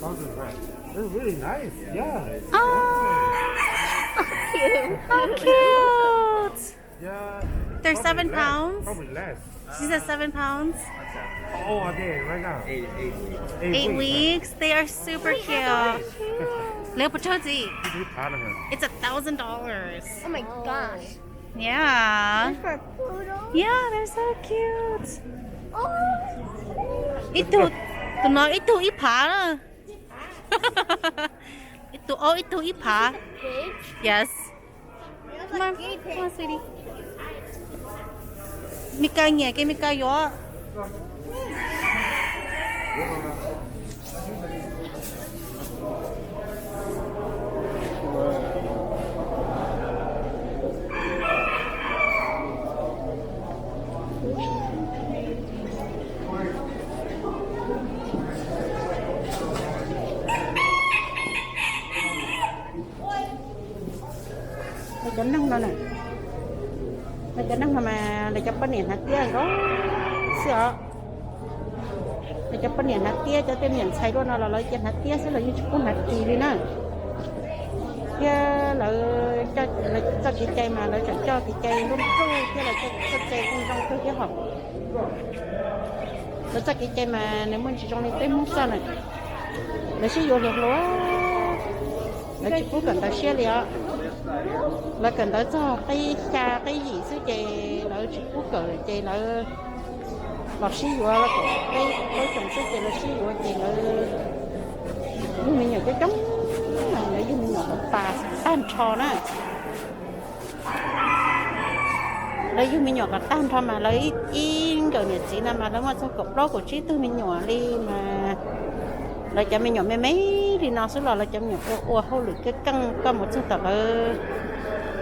Thousands, right? They're really nice. Yeah. Oh, so cute. So cute. Yeah. They're seven pounds. Probably less. She said seven pounds. How old are they right now? Eight, eight weeks. Eight weeks. They are super cute. Lawv puas tsaug txiv? It's a thousand dollars. Oh my gosh. Yeah. They're for poodles? Yeah, they're so cute. Oh. Ib tug, tus no ib tug ib phav na. Ib tug aub ib tug ib phav. Yes. Come on, come on, sweetie. Mis kas nyiam ces Mis kas yuav. Lawv cov neeg no na, lawv cov neeg no mas lawv cov poj niam hnav tiab nkaus xwb os. Lawv cov poj niam hnav tiab, cov tej me nyuam ntxhais luaj no los lawv cia hnav tiab xwb, lawv yeej tsis pub hnav ris li na. Thiab lawv, lawv txoj kev cai mas lawv tseem coj kev cai nruj nruj thiab lawv txoj kev cai zoo zoo kawg thiab hos. Lawv txoj kev cai mas nws muaj tsis zoo li peb Hmoob txoj na. Lawv sib yuav hluas hluas, lawv tsis pub kawm ntawv siab li os. Lawv kawm ntawv txog qib xya qib yim xwb ces lawv tsis pub kawm ces lawv los sib yuav, lawv kawm qib plaub xyoos xwb ces lawv sib yuav ces lawv yug me nyuam coob coob, lawv yug me nyuam kom tas tag nrho na. Lawv yug me nyuam kom tag nrho mas lawv ib nkawm niam txiv no mas lawv muaj txog kaum plaub kaum tsib tug me nyuam li mas lawv cov me nyuam me me li no xwb los lawv cov me nyuam ua ua hauj lwm keej keej koj mus txog tom lawv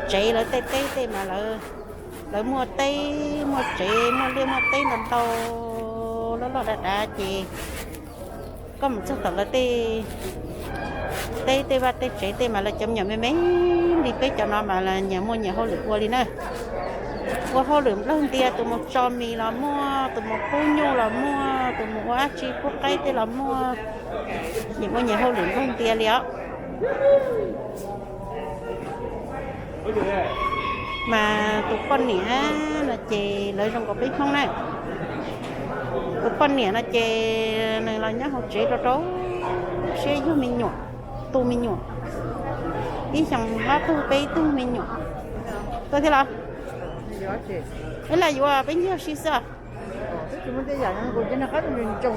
tsev lawv tej teb tej mas lawv, lawv muaj teb muaj tsev muaj liaj muaj teb ntau ntau loj loj dav dav ces koj mus txog tom lawv tej teb tej vaj tej tsev tej mas lawv cov me nyuam me me li peb cov no mas nyias muaj nyias hauj lwm ua li na. Ua hauj lwm nplawg ntias, tus mus tso mis los muaj, tus mus pub nyuj los muaj, tus mus ua dab tsi pub qaib tej los muaj, nyias muaj nyias hauj lwm nplawg ntias li os. Mas tus poj niam no ces lawv zoo nkaus peb Hmoob na. Tus poj niam no ces nws los nyob hauv tsev rau rau siab yug me nyuam, tu me nyuam, ib xyoos ob tug peb tug me nyuam. Tuaj thiab los? Ib lam yuav peb nyiag si xwb. Cov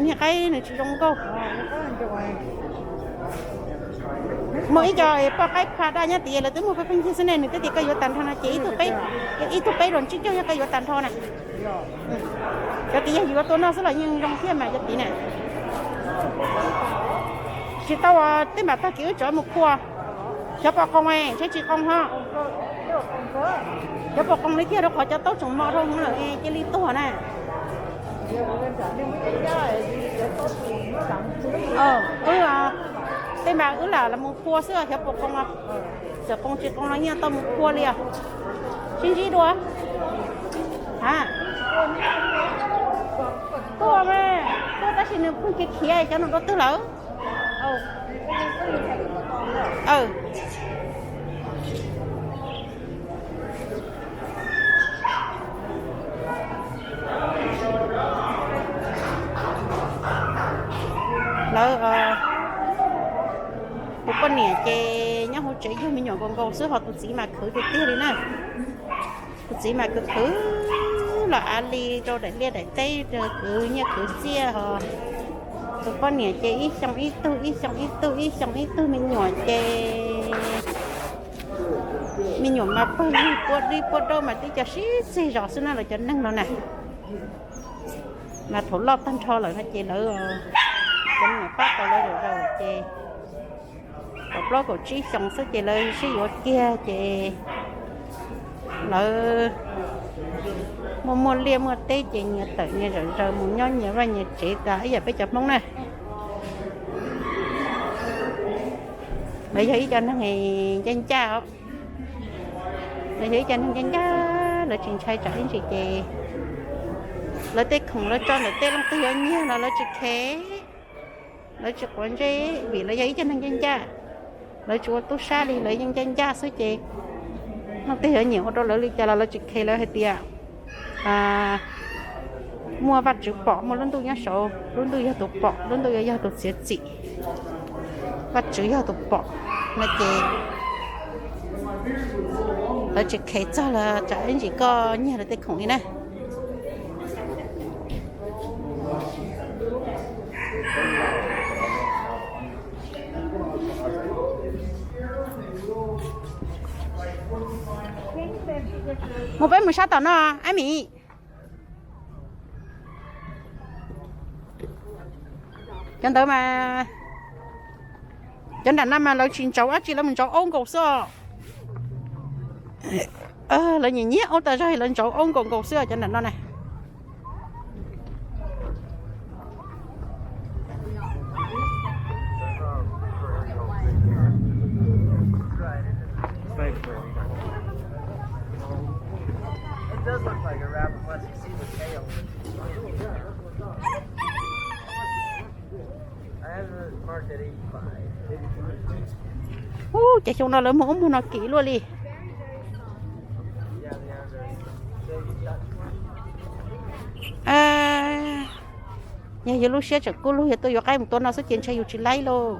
niag qaib nws tsis zoo nkauj. Muaj ib co poj qaib pha daj nyob tid lawv twb muaj pheej yig xwb ne, nws twb tias koj yuav tag nrho no ces ib tug peb, ib tug peb los tsib caug yog koj yuav tag nrho na. Cov tid yog yuav tua noj xwb los yeej zoo thiab mas cov tid na. Tsis tau, tej npam tag kis wb tseem mus phua. Xyov puas qoos, saib tsis qoos ho. Xyov puas qoos li tiag rau qhov cov taub tseem mos rau hwv lawm cia li tuag na. Wb, tej npam wb lam mus phua xwb xyov puas qoos. Txawm qoos tsis qoos los yeej tau mus phua li os. Sib ntsib dua. Tuaj mas, tuaj tab sis nws pheej khiav khiav cov no dua twg lawm. Lawv, tus poj niam ces nyob hauv tsev yug me nyuam nkaus nkaus xwb ho tus txiv mas khwv tiag tiag li na. Tus txiv mas khwv khwv los av li rau daim liaj daim teb, khwv nyiaj khwv txiaj ho. Tus poj niam ces ib xyoo ib tug, ib xyoo ib tug, ib xyoo ib tug me nyuam ces me nyuam mas pawg lug puab dib puab daub mas tib co sib txig zos xwb na lawv cov neeg no na. Mas thaum loj tag nrho lawm no ces lawv, cov me nyuam pab tau lawv zaum zaum ces kaum plaub kaum tsib xyoo xwb ces lawv sib yuav kiag ces lawv muaj muaj liaj muaj teb ces nyias tawm nyias zaum zaws mus nyob nyias vaj nyias tsev tas ib yam peb cov Hmoob na. Lawv yog ib co neeg ncaj ncaj, lawv yog ib co neeg ncaj ncaj, lawv tsis ntshai tsam ib ntsis ces lawv tej khoom lawv tso ntawm tej leej twg yuav nyiag los lawv tsis khev. Lawv tsis quav ntsej vim lawv yog ib cov neeg ncaj ncaj, lawv tsis ua tub sab li, lawv yeej ncaj ncaj xwb ces leej twg yuav nyiam ua rau lawv li cas los lawv tsis kheev, lawv hais tias muaj Vajtswv pom, muaj lub ntuj nyob saud, lub ntuj yog tus pom, lub ntuj yuav yog tus txiav txim, Vajtswv yog tus pom no ces lawv tsis kheev txog los tsam ib ntsis koj nyiag lawv tej khoom li na. Mus peb mus sab tom no, Ab Mis. Cov ntawd mas, cov nram no mas lawv tsis ntsauv dab tsi, lawv mus ntsauv aub nkaus xwb os. Lawv nyiam nyiam aub tas zog, lawv ntsauv aub nkaus nkaus xwb os cov nram no na. Ub, ces xyoo no lawv muag ub muag no kim luaj li. Yog yus lub siab tseem kub lug, yog tuaj yuav qaib mus tua noj xwb ces ntshe yus tsis laib lauj.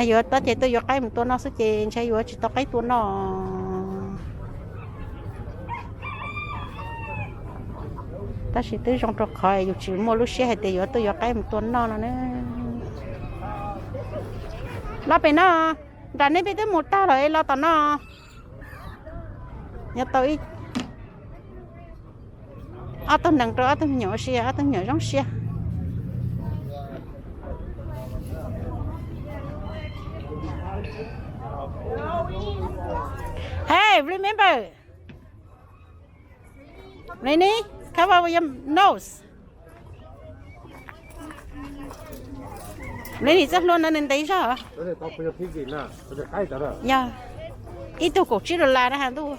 Yus tab ces tuaj yuav qaib mus tua noj xwb ces ntshe yus tsis tau qaib tua noj. Tab sis twb zoo rau qhov yus tsis muaj lub siab hais tias yuav tuaj yuav qaib mus tua noj no na. Los pem no, nram nej peb twb mus tag lawm es los tom no. Nyob tau ib, ob tug nees rau ob tug me nyuam ua si, ob tug me nyuam zoo siab. Hey, remember, Lenny, cover your nose. Lenny, txoj hlua no nws ntev zog. Yog ib tug kaum tsib dollar na ha ntuj.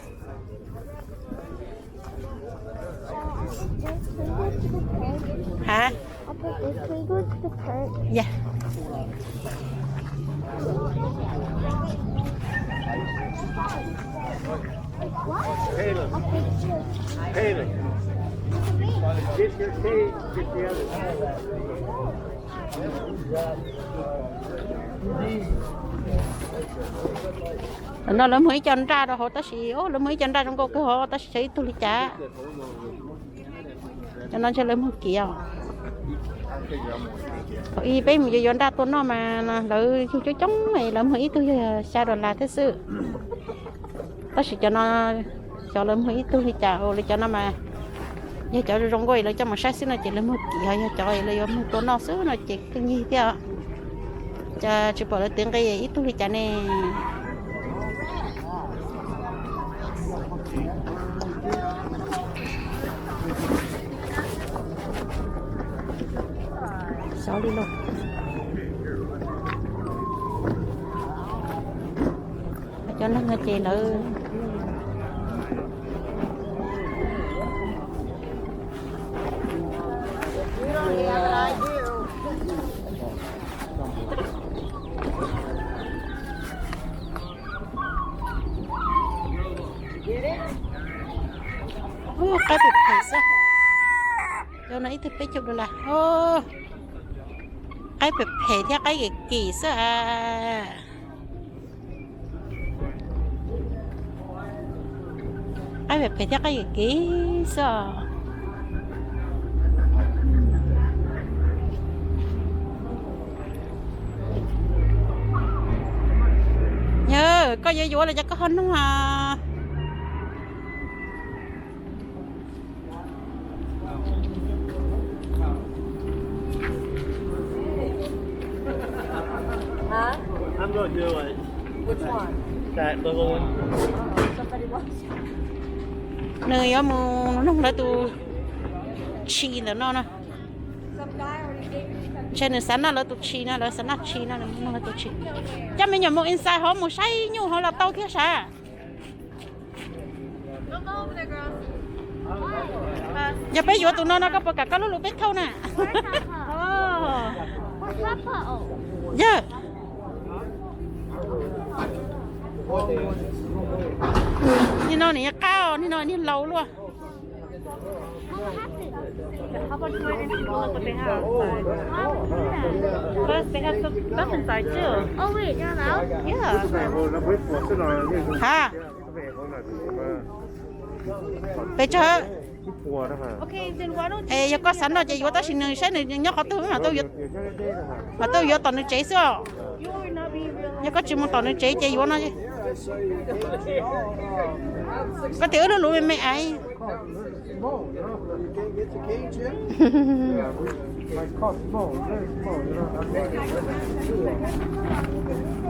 Ha? Yog. Tam no lawv muag ib co nraj rau hauv tab sis, lawv muag ib co nraj zoo nkauj kawg hauv tab sis xyov ib tug li cas. Cov no ntshe lawv muag kiv os. Thaum ub peb mus yuav yuav nraj tua noj mas lawv yug coob coob, lawv muag ib tug yog xya dollar thiab xwb. Tab sis cov no, xyov lawv muag ib tug li cas, lawv cov no mas yog cov zoo nkauj lawv coj mus saib xwb no ces lawv muag kiv, ho yog cov lawv yuav muag tua noj xwb no ces kuj nyig thiab. Cas tsis pom lawv tiv nqi ib tug li cas ne. Xyov li lauj. Cov neeg no ces lawv qaib phem phem xwb. Cov no ib tug peb caug dollar. Qaib phem phem thiab qaib kim kim xwb a. Qaib phem phem thiab qaib kim kim xwb os. Yog koj yuav yuav los cov koj ho nug a. Nws yuav mus nug lawv tus tshis ntawm no na. Ntshe nws xav noj lawv tus tshis no, lawv xav noj tshis no, nws mus nug lawv tus tshis. Coj me nyuam mus inside hauv mus saib nyuj hauv los tau thiab sav. Yog peb yuav tus no no koj puas kam koj lub lus peb thauj na? Yog. Nim no nws qab, nim no nws laus luaj. How about you wait and take a look what they have outside? Plus, they have some stuff inside too. Oh, wait, you're allowed? Yeah. Ha. Peb tsawg. Okay, then why don't you... Es yog koj xav noj ces yuav, tab sis nws saib nws nyob qhov twg, mas tuaj yuav tom nws tsev xwb os. Yog koj tsis mus tom nws tsev ces yuav no. Koj tias wb lub luv me me aiv.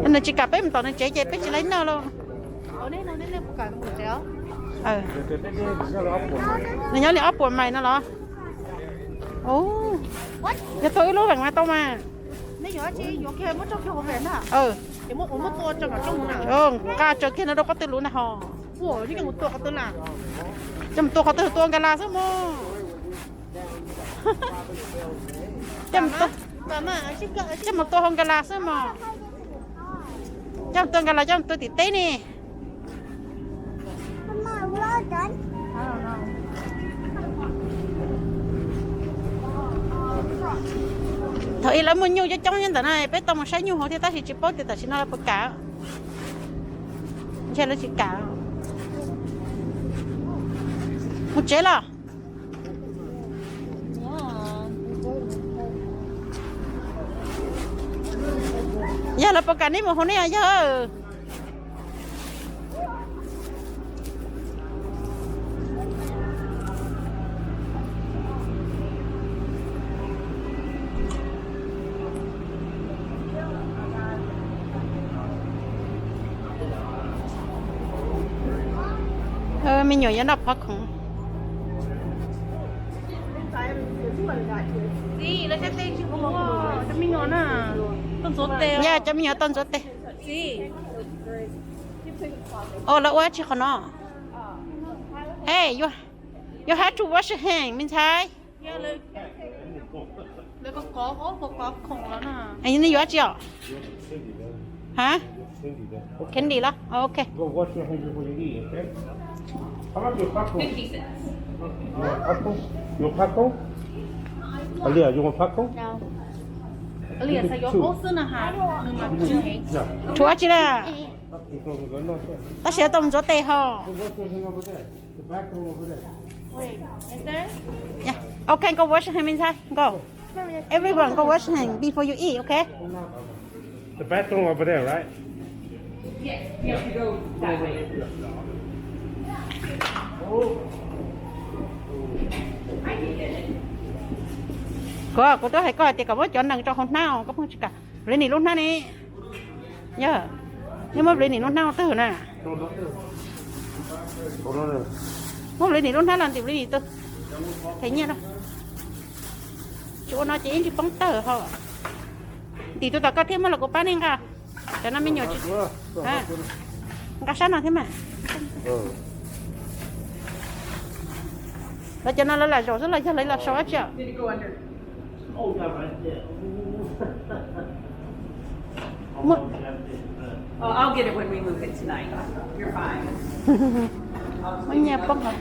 Nws tsis kam peb mus tom nws tsev ces peb tsis laib noj lauj. Nws nyob li ob puas mais no los? Yog tau ib lub veem mas tau mas. Nqa tsaws kiag no rau qhov twg luv na ho. Coj mus tua qhov twg, tua nkas las xwb mog. Coj mus tua hauv nkas las xwb mog. Coj mus tua nkas las, coj mus tua tim teb ne. Thaum ub lawv muaj nyuj coob coob nyob ntawm no, peb tau mus saib nyuj hauv thiab, tab sis tsis paub tias tam sim no lawv puas kam. Ntshe lawv tsis kam. Mus tsev los? Yog lawv puas kam neb mus hauv ne yog? Me nyuam yuav noj phov khoom. Yog cov me nyuam tau ntxuav tes. Os, lawv ua tsi qhov no? Hey, you, you have to wash your hand, me ntxhais. Neb yuav tsi os? Ha? Candy los? Ok. Tshuav tsi na? Tab sis tau ntxuav tes ho. Yeah. Okay, go wash your hand inside. Go. Everyone, go wash your hand before you eat, okay? The bathroom over there, right? Kuv, kuv twb hais koj hais tias kom muab cov nees rau hauv hnab, koj pheej tsis kam. Pliv nim lub hnab ne. Yog, neb muab pliv nim lub hnab twg na? Muab pliv nim lub hnab los ntim pliv nim twg? Them nyiaj na. Tsis ua no ces ib ntsis poob tawg ho. Ntim tus tom koj thiab muab los kuv pab nej nqa. Cov no me nyuam tsis, nqa sab no thiab mas. Lawv cov no lawv lam zaum xwb los yog lawv los sau dab tsi? Muab nyiaj poob los.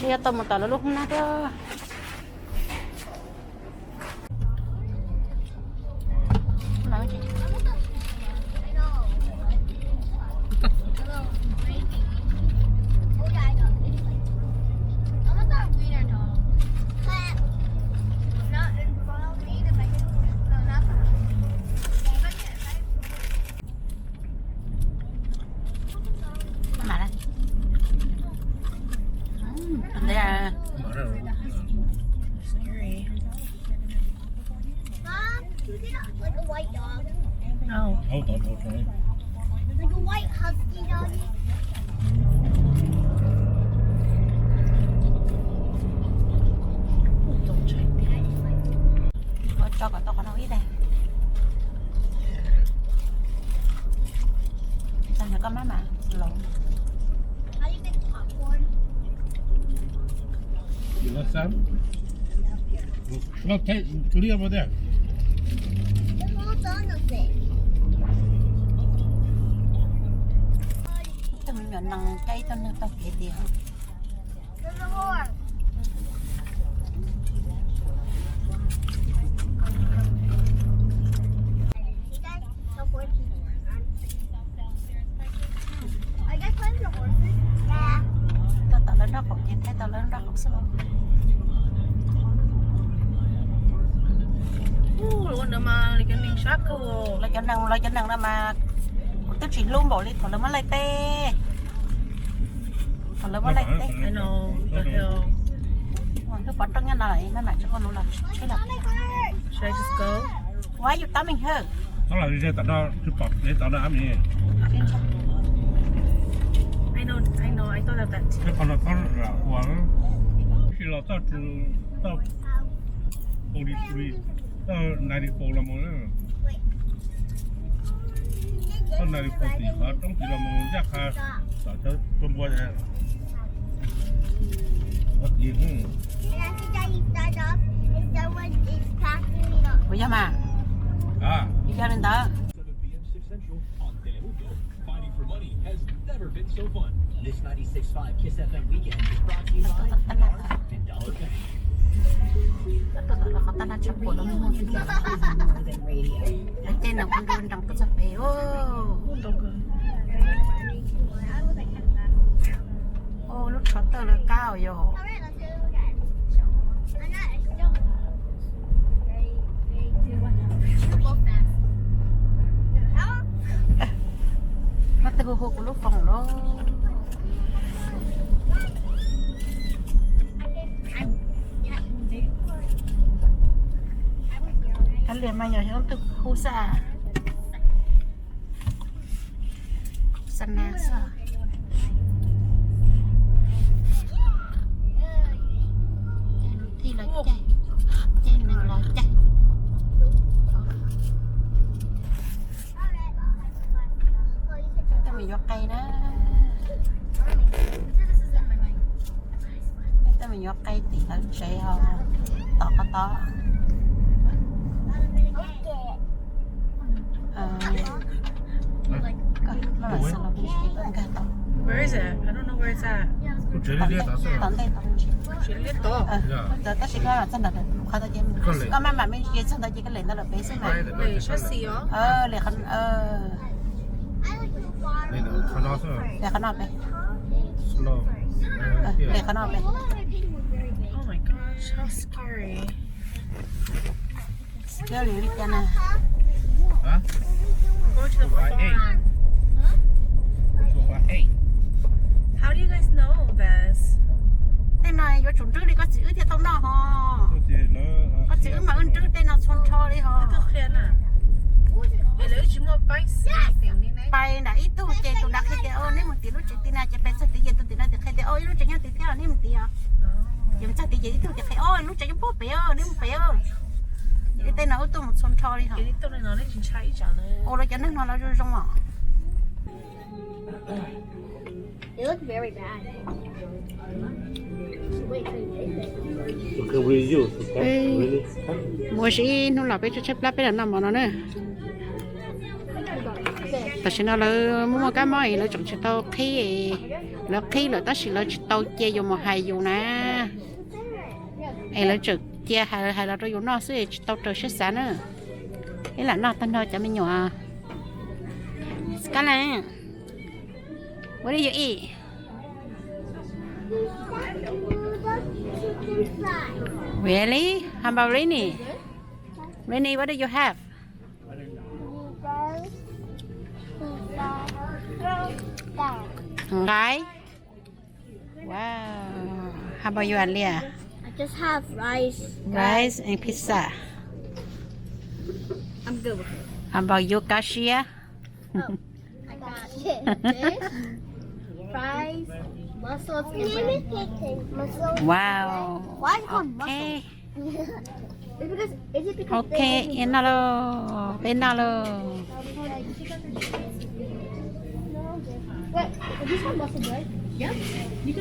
Tsis yog tau mus tom lawv lub hoob nab thiab. Mom, you see that? Like a white dog. Oh. Hold on, hold on. Like a white husky doggy. Some? Well, take, leave over there. Tus me nyuam nees caij ib tug neeg taug kev tias. Tau tom lawv nraub qaum ces thaij tau lawv nraub qaum xwb los. Lawv cov nees, lawv cov nees no mas kuv twb tsis hlub npaum li thaum lawv muab laij teb. Thaum lawv muab laij teb. Lub pov rooj nyob no, maj mam tsis ua nuv los. Why you coming here? Txhob los ze tom no, tsis pom kev tom no. Qhov no txhob ua, tab sis los txog txog forty three, txog ninety four los mus na. Txog ninety four tim qhov roob tid los mus ncaj qha tom cov tua npua. Kuv yog mas. Yog li ntawd. Qhov tab laj tshaj puas los muag, ces no kuv nroo nroos kuj txog pem. Lub tsho tawg lawv qab yom. Koj twb hu hu kuv lub foos los. Kav liam mas yog xyov leej twg hu xwb. Xa na xwb. Caij lus thij los caij, caij nees los caij. Peb tuaj mus yuav qe na. Peb tuaj mus yuav qe tim lawv tsev os, tom qhov tod. Tom ntej tod, tab sis koj txog ntawd qhov tod ces koj maj mam me ntsis txog ntawd ces koj lem ntawd lawm pem xwb mas. Lem qhov no pem. Lem qhov no pem. Scary li cas na. Tej no yuav tsum nrwb li koj txiv wb thiaj tau noj ho. Koj txiv wb mas wb nrwb tej no txhua nrho li ho. Pais nram ib tug ces tus nrad qhia tias, o, neb mus tim lub tsev tim na, ces pais txog tid ces tus tim no tias qhia tias, o, ib lub tsev nyob tid thiab, neb mus tid os. Ces mus txog tid ces ib tug tias qhia, o, lub tsev nyob puag pem os, neb mus pem os. Ces tej no wb tuaj mus txhua nrho li ho. Ua rau cov neeg no lawv zoo zoo os. Mus ua si ib hnub los peb tshaib tshaib plab peb los noj mov no na. Tam sim no lawv muaj muaj kab mob es lawv tseem tsis tau qhib, lawv qhib lawm tab sis lawv tsis tau cia yus mus hais yus na. Es lawv tseem cia hais hais los rau yus noj xwb es tsis tau raws siab xav na. Ib lam noj tag nrho cov me nyuam. Skala, what do you eat? Really? How about Rini? Rini, what do you have? Nqaij. Wow. How about you, Alia? I just have rice. Rice and pizza. I'm good with it. How about you, Kasia? Oh, I got fish, fries, mussels, and bread. Mussels. Wow. Why is it called mussels? Okay. Is it because, is it because Ok, they have ib noj lauj, peb noj lauj. Wait, is this one mussel bread? Yeah. Yus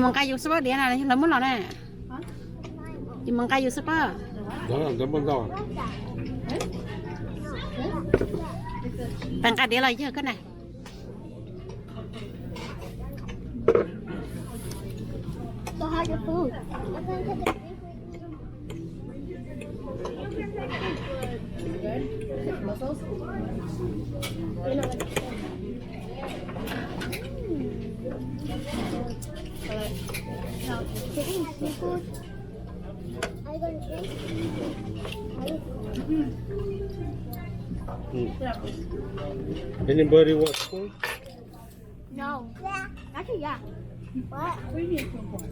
mus nqa yus xwb pob, diav no lawv muab los na. Yus mus nqa yus xwb pob. Pab nqa diav los yawg koj na. Anybody want spoon? No. Actually, yeah. What? What do you mean spoon corn?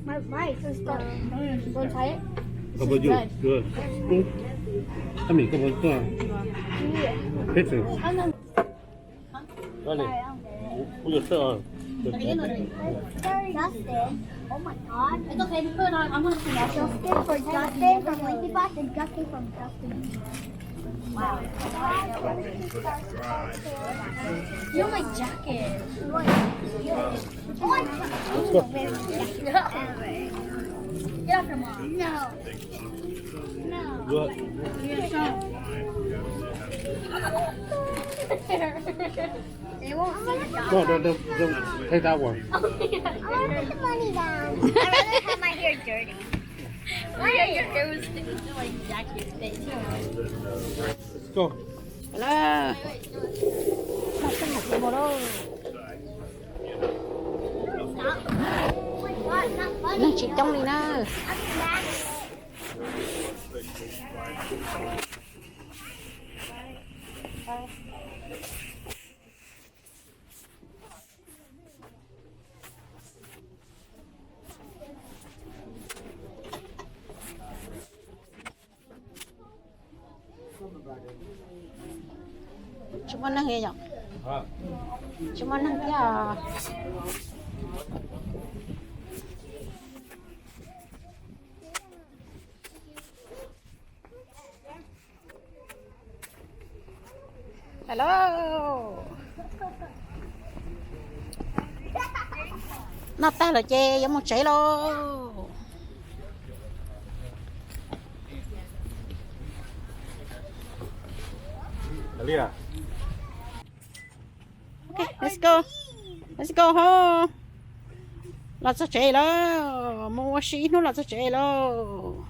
My rice is done. You want to try it? How about you? Good. Spoon? Tell me, come on, come on. Yeah. Picture. Dale. Put yourself on. Justin. Oh my God. It's okay. Just put it on. I'm gonna put it on. Justin for Justin from Linky Box and Justin from Justin. Wow. You're my jacket. Get off your mom. No. No. It won't sit down. No, don't, don't, don't take that one. I want to put the money down. I'd rather have my hair dirty. My hair dirty was sticking to my jacket. Let's go. Hello. Neeg tsis coob li na. Tsis muaj neeg li yom? Tsis muaj neeg thiab. Hello. Noj tag lawm ces yuav mus tsev lauj. Ok, let's go. Let's go home. Los txog tsev lawm, mus ua si ib hnub los txog tsev lawm.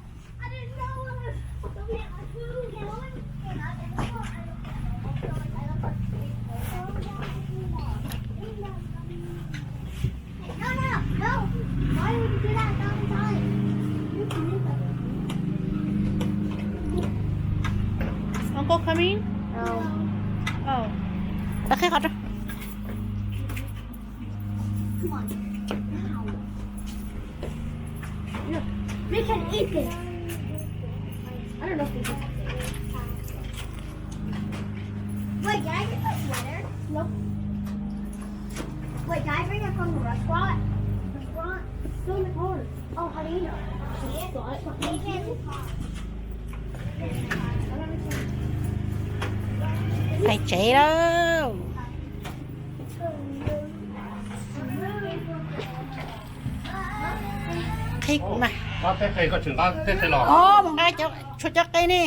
Is Uncle coming? No. Oh. Qhib qhov rau. Come on. Look, we can eat this. I don't know if we can. Wait, did I get my sweater? Nope. Wait, did I bring it from the restaurant? Restaurant? It's still in the car. Oh, how do you know? Maybe in the car. Pais tsev lawm. Qhib kuv mas. Ob, mus nqa tshuav cov qe ne.